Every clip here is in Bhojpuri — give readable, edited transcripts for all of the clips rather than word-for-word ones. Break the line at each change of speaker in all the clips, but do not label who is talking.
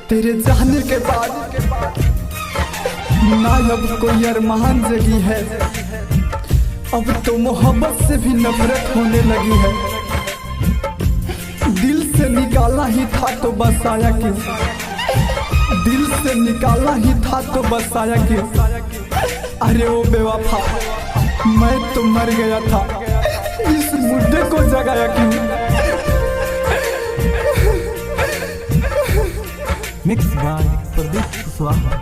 तेरे जाने के बाद ना अब कोई अरमान जगी है, अब तो मोहब्बत से भी नफरत होने लगी है। दिल से निकाला ही था तो बस आया क्यों, दिल से निकाला ही था तो बस आया क्यों। अरे वो बेवफा, मैं तो मर गया था, इस मुद्दे को जगाया क्यों।
Mix by Pradeep Kushwaha.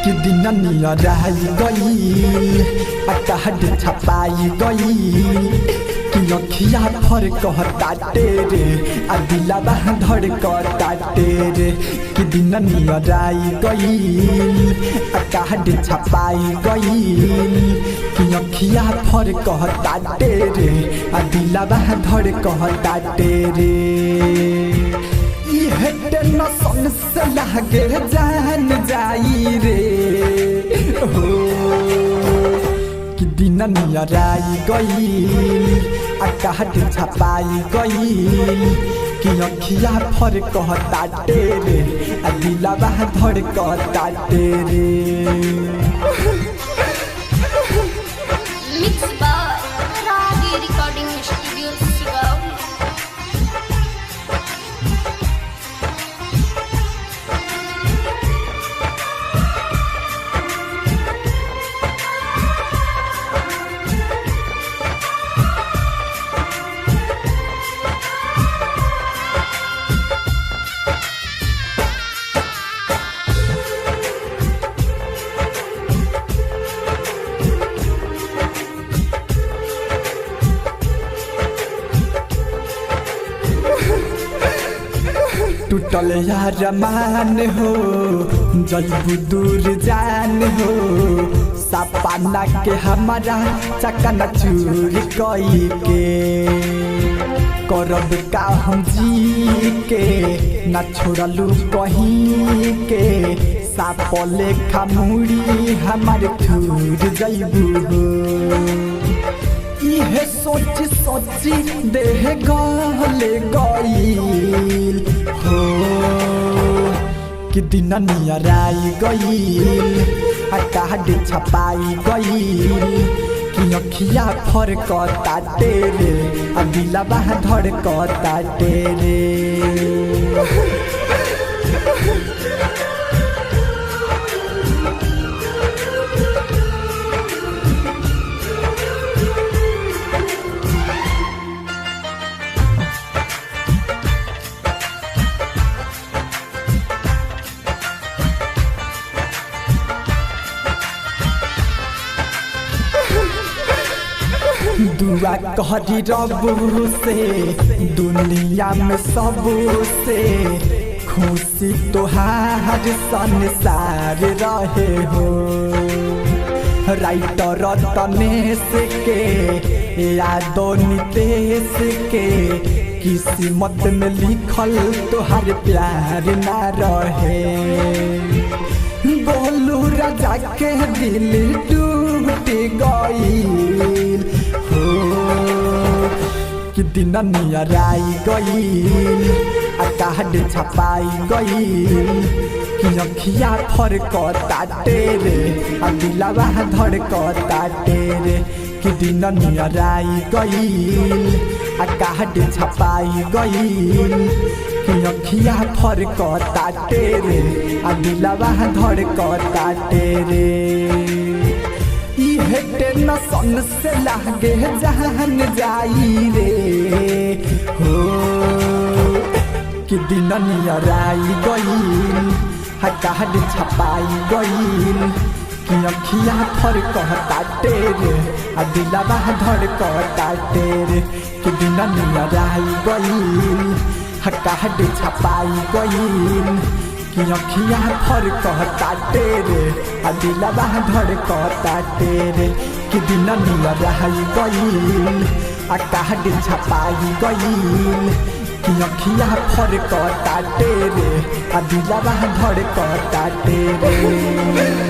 कि दिन नियराई गई अटहड छपाई गई, कि अखिया फर कहता टेरे आ दिलावा धड़ कहता टेरे। कि दिन नियराई गई अटहड छपाई गई, कि अखिया फर कहता टेरे आ दिलावा धड़ कहता टेरे। टेंशन से लागे जान जाई रे हो, कि दिन नियराई गई आ काट छपाई गई, कि अखिया फर कहता टेरे आ दिलावा धड़ कहता टेरे।
Mix by Ragi recording studio Sugauli.
टूटल यार मान हो, जलबू दूर जान हो, सपना के हमारा चकना चूर कई के। करब का हम जी के ना छोड़लू कहीं के, साप लेखा मुड़ी हमार थूर जैबू हो। इहे सोची सोची देह गले गईल हो, कि दिन नियराई गईल आ कार्ड छपाई गईल, कि अखिया फरकता टेरे आ दिलवा धड़कता टेरे। दुआ कहरी रब से दुनिया में सब से खुशी तोहार संसार रहे हो। राइटर तनेश के यादो नितेश के किस्मत में लिखल तोहार प्यार ना रहे। गोलू राजा के दिल टूट गईल हो, कि दिन नियराई गईल आ कार्ड छपाई गईल, कि अखिया फरकता टेरे आ दिलवा धड़कता टेरे। कि दिन नियराई गईल आ कार्ड छपाई गईल, कि अखिया फरकता टेरे आ दिलवा धड़कता टेरे। इहे टेंशन से लागे जान जाई रे हो, कि दिन नियराई गईल आ कार्ड छपाई गईल, कि अखिया फरकता टेरे आ दिलवा धड़कता टेरे। कि दिन नियराई गईल आ कार्ड छपाई गईल, कि अखिया फरकता टेरे आ दिलवा धड़कता टेरे। कि दिन नियराई गईल आ कार्ड छपाई गईल, कि अखिया फरकता टेरे आ दिलवा धड़कता टेरे।